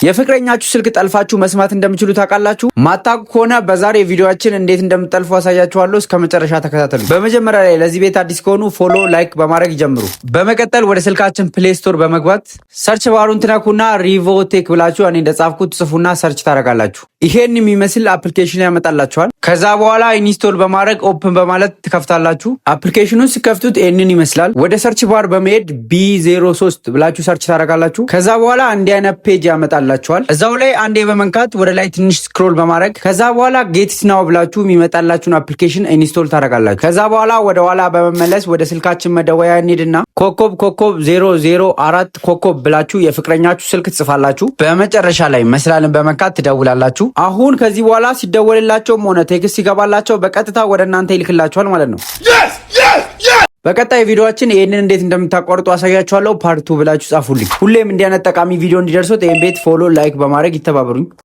የፍቅረኛችሁ ስልክ ጠልፋችሁ መስማት እንደምችሉ ታውቃላችሁ? ማታውቁ ከሆነ በዛሬ ቪዲዮአችን እንዴት እንደምትጠልፉ አሳያችኋለሁ። እስከ መጨረሻ ተከታተሉ። በመጀመሪያ ላይ ለዚህ ቤት አዲስ ከሆኑ follow፣ like በማድረግ ይጀምሩ። በመቀጠል ወደ ስልካችን Play Store በመግባት search bar ኡን ትነኩና ሪቮቴክ ብላችሁ እኔ እንደጻፍኩት ጽፉና search ታደርጋላችሁ። ይሄን የሚመስል application ያመጣላችኋል። ከዛ በኋላ install በማድረግ open በማለት ትከፍታላችሁ። Application ኑን ስትከፍቱት ይህንን ይመስላል። ወደ search bar በመሄድ B03 ብላችሁ search ታደርጋላችሁ። ከዛ በኋላ እንዲህ አይነት page ያመጣላችኋል። እዛው ላይ አንዴ በመንካት ወደ ላይ ትንሽ scroll በማድረግ ከዛ በኋላ get now ብላችሁ የሚመጣላችሁን application install ታደርጋላችሁ። ከዛ በኋላ ወደ ኋላ በመመለስ ወደ ስልካችን መደወያ እንሄድና **004* ብላችሁ የፍቅረኛችሁ ስልክ ትጽፋላችሁ። በመጨረሻ ላይ መሰላልን በመንካት ትደውላላችሁ። አሁን ከዚህ በኋላ ሲደወልላቸውም ሆነ text ሲገባላቸው በቀጥታ ወደ እናንተ ይልክላችኋል ማለት ነው። በቀጣይ ቪዲዮአችን ይህንን እንዴት እንደምታቋርጡ አሳያችኋለሁ። Part 2 ብላችሁ ጻፉልኝ። ሁሌም እንዲህ አይነት ጠቃሚ ቪዲዮ እንዲደርሶት ይህን ቤት follow፣ like በማድረግ ይተባበሩኝ።